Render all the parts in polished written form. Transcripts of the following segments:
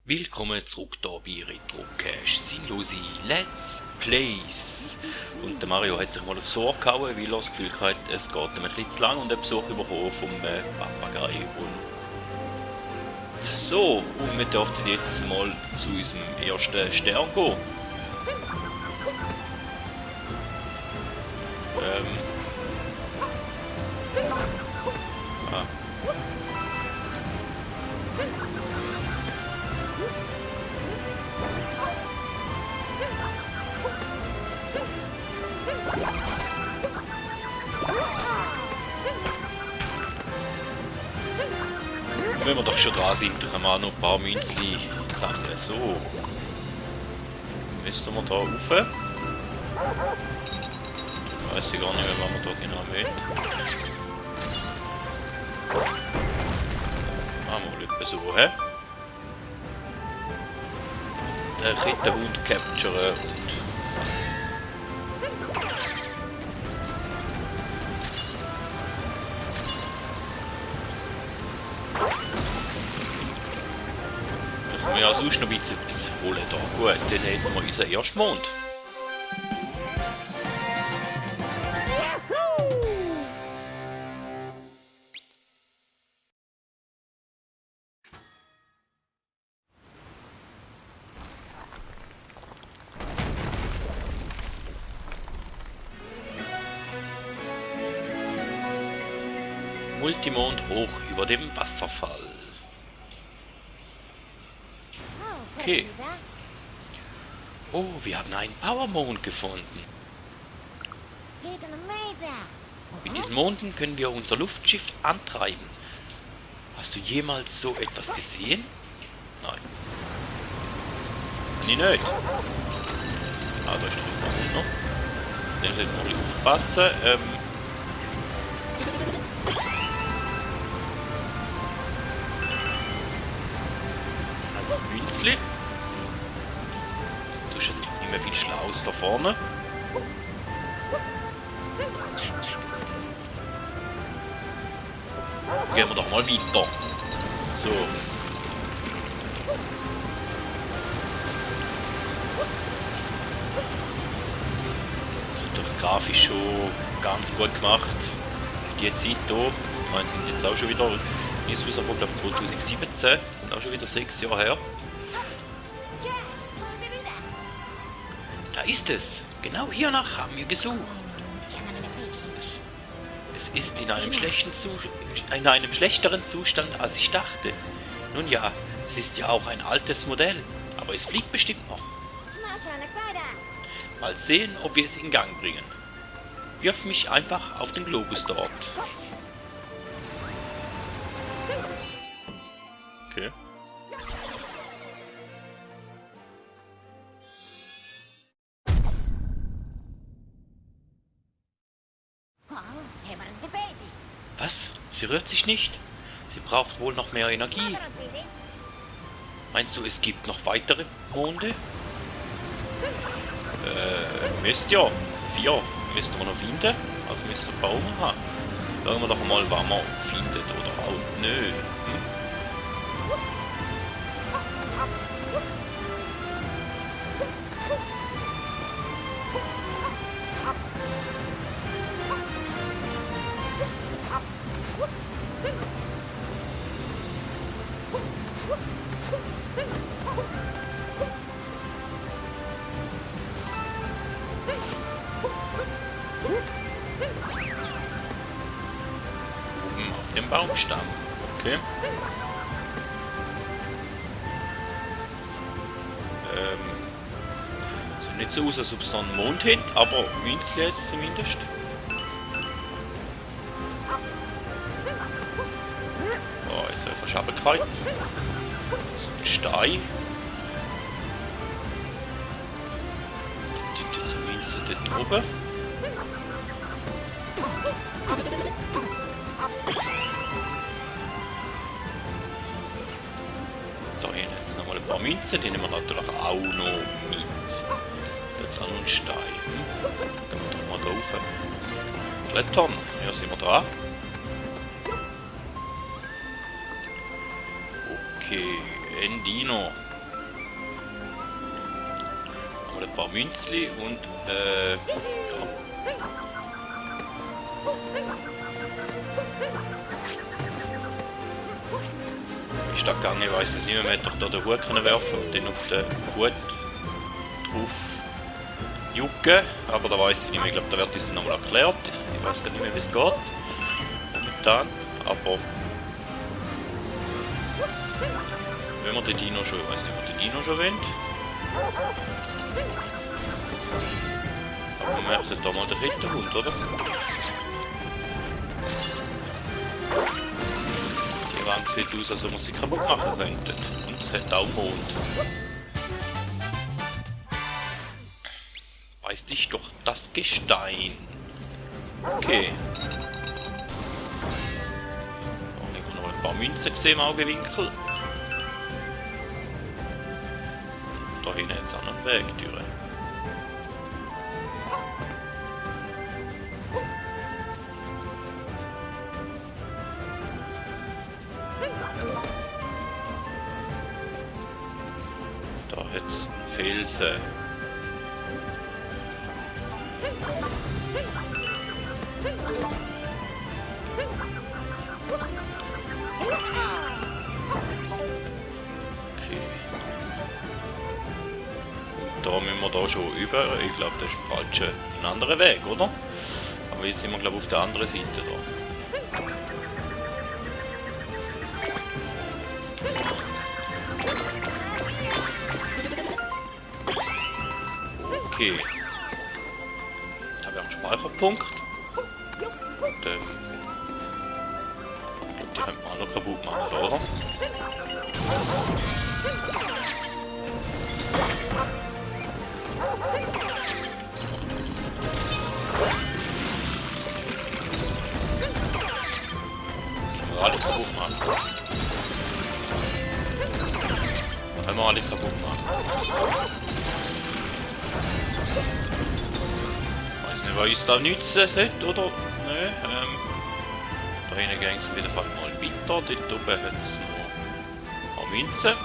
Willkommen zurück hier bei Retro Cache Sinnlose Let's Plays. Und der Mario hat sich mal aufs Ohr gehauen, weil er das Gefühl hat, es geht ihm ein bisschen zu lang und ein Besuch überholen vom Papagei. Und so, und wir dürften jetzt mal zu unserem ersten Stern gehen. Wenn wir doch schon dran sind, können wir auch noch ein paar Münzli sammeln. So. Müssen wir da rauf? Weiß ich gar nicht mehr, was wir da genau wollen. Mal etwa so, hä? Den Kettenhund capturen und... Ja, sonst noch ein bisschen etwas holen da. Gut, dann hätten wir unseren ersten Mond. Multimond hoch über dem Wasserfall. Okay. Oh, wir haben einen Powermond gefunden. Mit diesen Monden können wir unser Luftschiff antreiben. Hast du jemals so etwas gesehen? Nein. Nee, nicht. Ah, da ist noch. Den sollten wir mal aufpassen. Als Münzli. Du hast jetzt nicht mehr viel Schlaues da vorne. Gehen wir doch mal weiter. So. Das grafisch schon ganz gut gemacht. Die Zeit hier, wir sind jetzt auch schon wieder, ist aus, aber glaube 2017, sind auch schon wieder 6 Jahre her. Da ist es! Genau hiernach haben wir gesucht. Es ist in einem schlechteren Zustand, als ich dachte. Nun ja, es ist ja auch ein altes Modell, aber es fliegt bestimmt noch. Mal sehen, ob wir es in Gang bringen. Wirf mich einfach auf den Globus dort. Okay. Was? Sie rührt sich nicht? Sie braucht wohl noch mehr Energie. Meinst du, es gibt noch weitere Monde? Müsst ja. 4 müssten wir noch finden. Also müssten wir ein paar Baum haben. Schauen wir doch mal, was man findet oder auch nicht. Dem Baumstamm. Okay. Sieht nicht so aus, als ob es da einen Mond hat, aber Münzli jetzt zumindest. Oh, jetzt habe ich fast runtergefallen. Jetzt ein Stein. Die jetzt Münze dort oben. Nochmal ein paar Münzen, die nehmen wir natürlich auch noch mit. Jetzt auch noch ein Stein. Gehen wir doch mal da rauf. Klettern, hier sind wir dran. Okay, Endino. paar Münzli und ja. Ist da gegangen, ich weiß es nicht mehr, man hätte doch da den Hut können werfen und dann auf den Hut drauf jucken, aber da weiß ich nicht mehr, ich glaube da wird uns nochmal erklärt, ich weiß gar nicht mehr wie es geht momentan, aber wenn wir den Dino schon, ich weiß nicht, ob wir den Dino schon wollen, aber man merkt da mal den Ritterhund, oder? Die Wand sieht aus, als ob wir sie kaputt machen könnten und es hat auch Mond. Weiß dich doch das Gestein. Okay. Ich habe noch ein paar Münzen gesehen im Augenwinkel. Da hinten jetzt auch noch eine Wegtüre. Da hat es Felsen. Da müssen wir da schon über. Ich glaube, das ist falsch ein anderer Weg, oder? Aber jetzt sind wir, glaube ich, auf der anderen Seite da. Okay. Da haben wir einen Speicherpunkt. Und, die könnte man auch noch kaputt machen, oder? Alle kaputt machen. Einmal alle kaputt machen. Weiß nicht, was ich da nützen sollte, oder? Nö, da hinten ging es auf jeden Fall mal weiter. Dort oben hat es noch ein paar Münzen.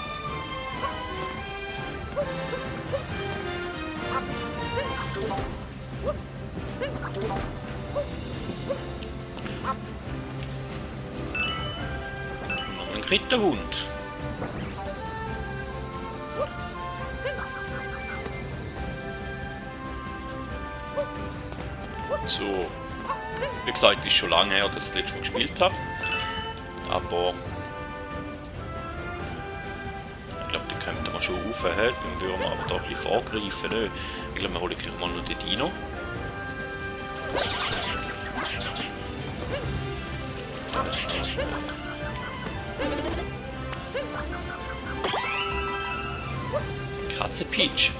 Ritterhund. So. Wie gesagt, ist schon lange her, dass ich das letzte Mal gespielt habe. Aber ich glaube, die könnte man schon aufhören. Dann würden wir aber da ein bisschen vorgreifen. Ne? Ich glaube, wir holen gleich mal noch den Dino. Katze Peach.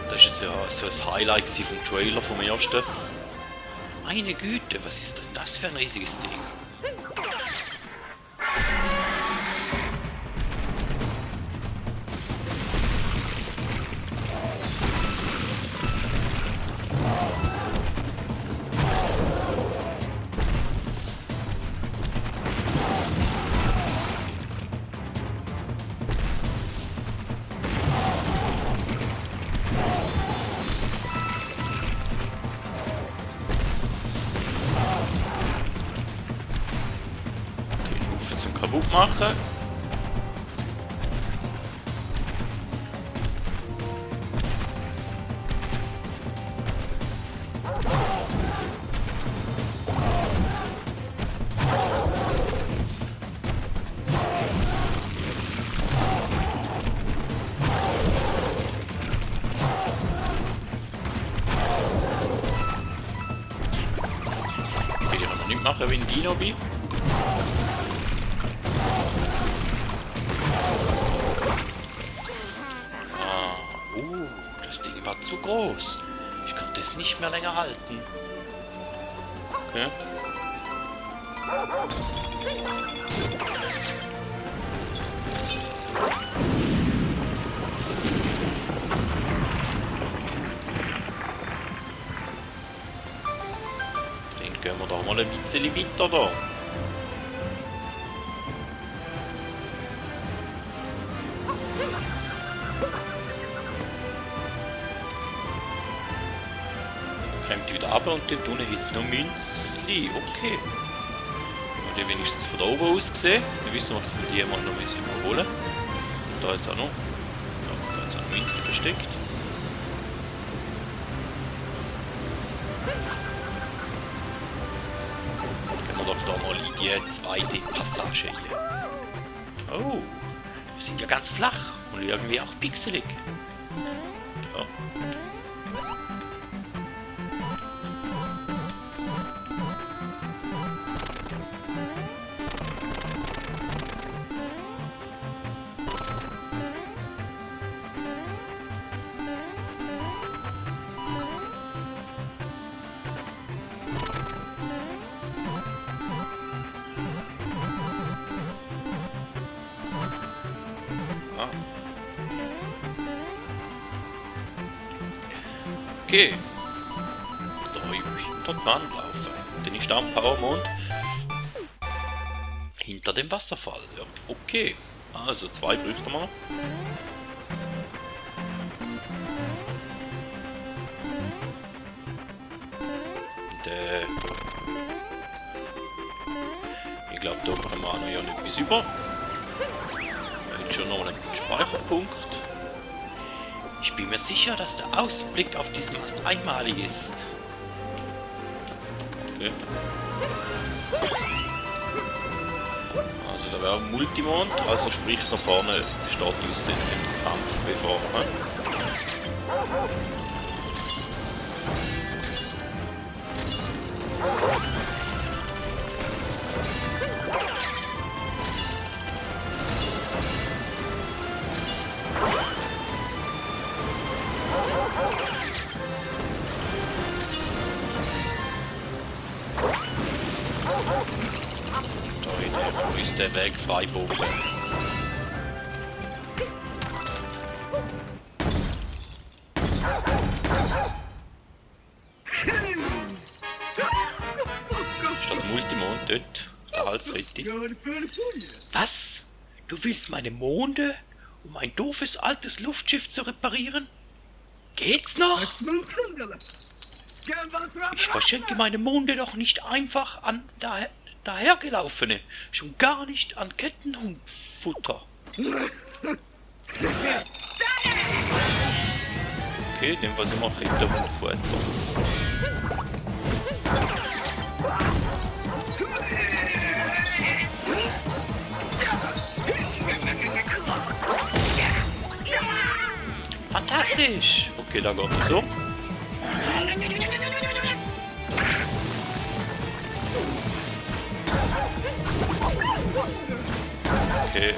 Das ist jetzt ja so ein Highlight vom Trailer vom ersten. Meine Güte, was ist denn das für ein riesiges Ding? Kaputt machen. Okay, die kann man nicht machen, wenn ich Dino bin. Das Ding war zu groß. Ich konnte es nicht mehr länger halten. Okay. Den gehen wir da mal ein bisschen weiter da. Kommt wieder runter und dort unten hat es noch Münzli. Okay. Und die wenigstens von da oben aus gesehen. Wir wissen, dass wir die mal noch überholen müssen. Da jetzt auch noch. Da ist auch ein Münzli versteckt. Gehen wir doch da mal in die zweite Passage hier. Oh, wir sind ja ganz flach und irgendwie auch pixelig. Ja. Okay. Da hinter dran laufen. Dann ist da ein Powermond. Hinter dem Wasserfall. Ja, okay. Also 2 bräuchten wir noch. Und ich glaube, da haben wir auch noch ja nicht bis über. Wir haben schon noch einen Speicherpunkt. Ich bin mir sicher, dass der Ausblick auf diesem Ast einmalig ist. Okay. Also da wäre Multimond, also sprich da vorne steht uns den Kampf bevor. Da ist der Weg frei oben. Statt Multimond dort, der Hals richtig. Was? Du willst meine Monde, um ein doofes altes Luftschiff zu reparieren? Geht's noch? Ich verschenke meine Monde doch nicht einfach an dahergelaufene, schon gar nicht an Kettenhundfutter. Okay, den was ich mache, hinter dem Futter. Fantastisch! Okay, da geht es so. Okay.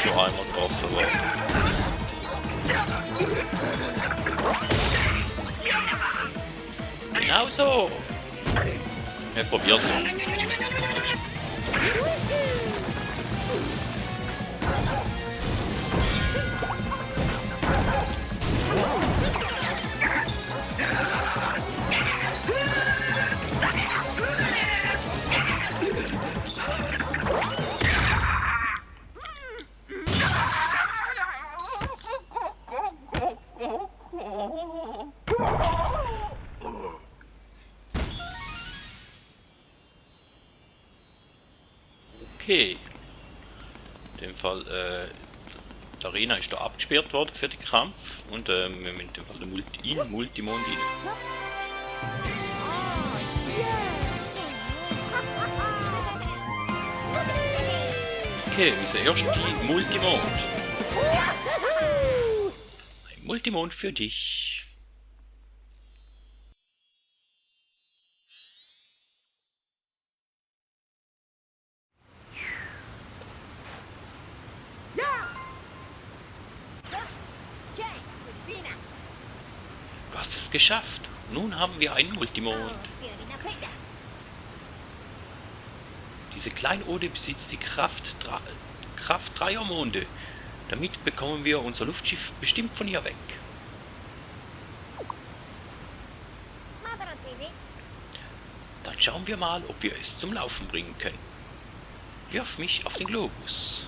Schon einmal getroffen worden. Genau so. Wir probieren es. Okay. In dem Fall, die Arena ist da abgesperrt worden für den Kampf und wir müssen in dem Fall den Multimond rein. Okay, unser erster Multimond. Ein Multimond für dich. Du hast es geschafft. Nun haben wir einen Multimond. Diese Kleinode besitzt die Kraft dreier Monde. Damit bekommen wir unser Luftschiff bestimmt von hier weg. Dann schauen wir mal, ob wir es zum Laufen bringen können. Wirf mich auf den Globus.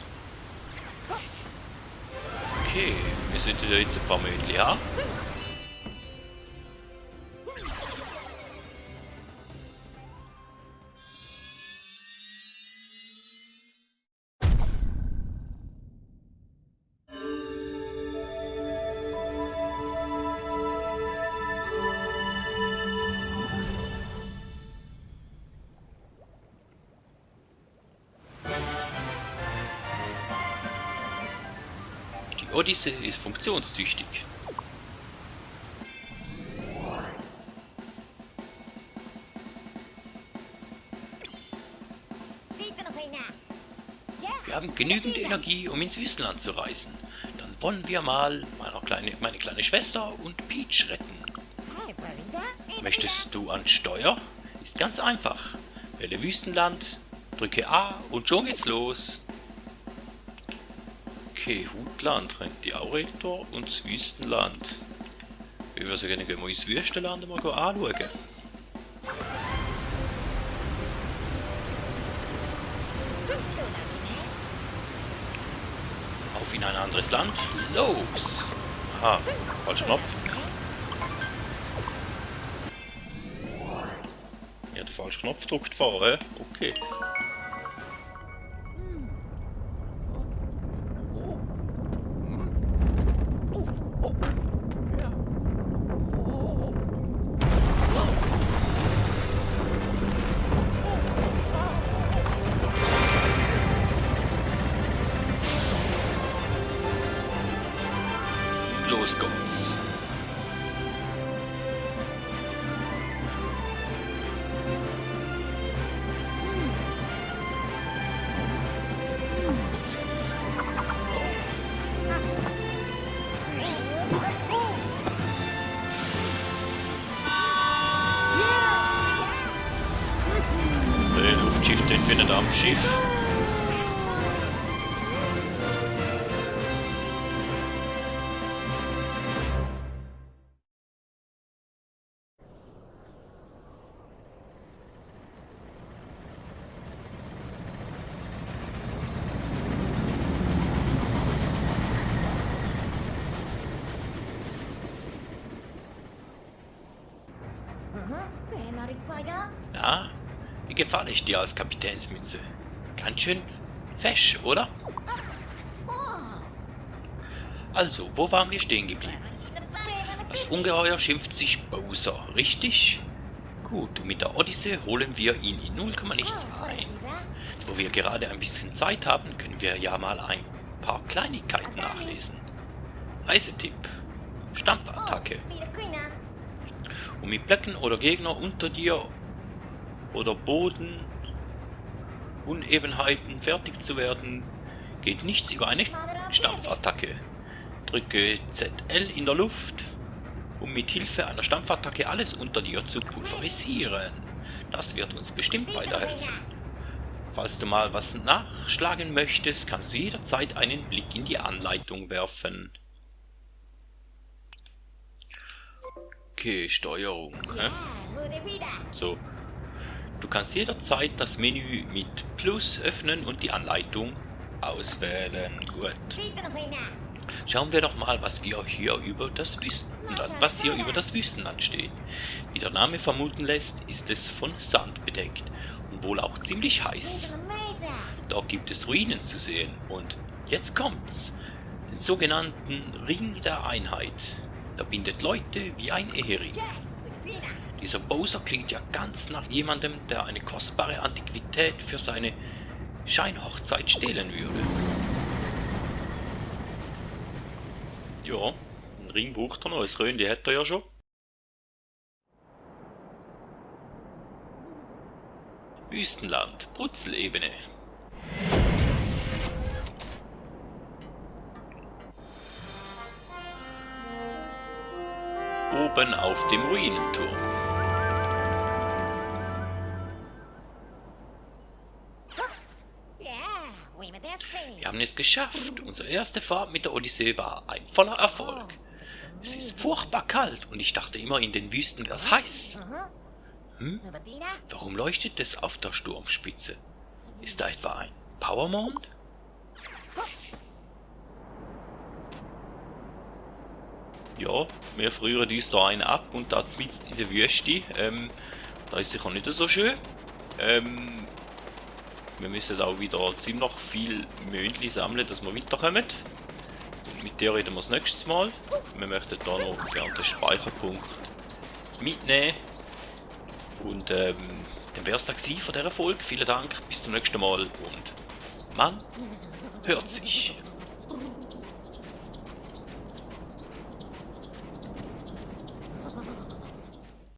Okay, wir sind ja jetzt ein paar Minuten leer. Die Odyssee ist funktionstüchtig. Wir haben genügend Energie, um ins Wüstenland zu reisen. Dann wollen wir mal meine kleine Schwester und Peach retten. Möchtest du an Steuer? Ist ganz einfach. Wähle Wüstenland, drücke A und schon geht's los. Okay, Hutland rennt die Aurektor und das Wüstenland. Ich würde so gerne mal ins Wüstenland mal anschauen. Auf in ein anderes Land. Los! Aha, falscher Knopf. Ja, der falsche Knopf drückt fahren. Okay. Los geht's. Der Luftschiff steht wieder am Schiff. Na, wie gefalle ich dir als Kapitänsmütze? Ganz schön fesch, oder? Also, wo waren wir stehen geblieben? Das Ungeheuer schimpft sich Bowser, richtig? Gut, mit der Odyssee holen wir ihn in 0, nichts ein. Wo wir gerade ein bisschen Zeit haben, können wir ja mal ein paar Kleinigkeiten nachlesen. Reisetipp. Stampfattacke. Um mit Blöcken oder Gegner unter dir oder Boden Unebenheiten fertig zu werden, geht nichts über eine Stampfattacke. Drücke ZL in der Luft, um mit Hilfe einer Stampfattacke alles unter dir zu pulverisieren. Das wird uns bestimmt weiterhelfen. Falls du mal was nachschlagen möchtest, kannst du jederzeit einen Blick in die Anleitung werfen. Okay, Steuerung. So. Du kannst jederzeit das Menü mit Plus öffnen und die Anleitung auswählen. Gut. Schauen wir doch mal, was hier über das Wüstenland steht. Wie der Name vermuten lässt, ist es von Sand bedeckt und wohl auch ziemlich heiß. Dort gibt es Ruinen zu sehen und jetzt kommt's. Den sogenannten Ring der Einheit. Der bindet Leute wie ein Ehering. Dieser Bowser klingt ja ganz nach jemandem, der eine kostbare Antiquität für seine Scheinhochzeit stehlen würde. Ja, einen Ring braucht er noch, ein Röhren, die hätte er ja schon. Wüstenland, Brutzelebene. Oben auf dem Ruinenturm. Wir haben es geschafft. Unsere erste Fahrt mit der Odyssee war ein voller Erfolg. Es ist furchtbar kalt und ich dachte immer, in den Wüsten wäre es heiß. Warum leuchtet es auf der Sturmspitze? Ist da etwa ein Powermond? Ja, wir frieren uns da einen ab und da mitten in der Wüste. Da ist sicher nicht so schön. Wir müssen auch wieder ziemlich viel Möndli sammeln, dass wir weiterkommen. Und mit der reden wir das nächste Mal. Wir möchten hier noch gerne den Speicherpunkt mitnehmen. Und dann wäre es das von dieser Folge. Vielen Dank, bis zum nächsten Mal und man hört sich.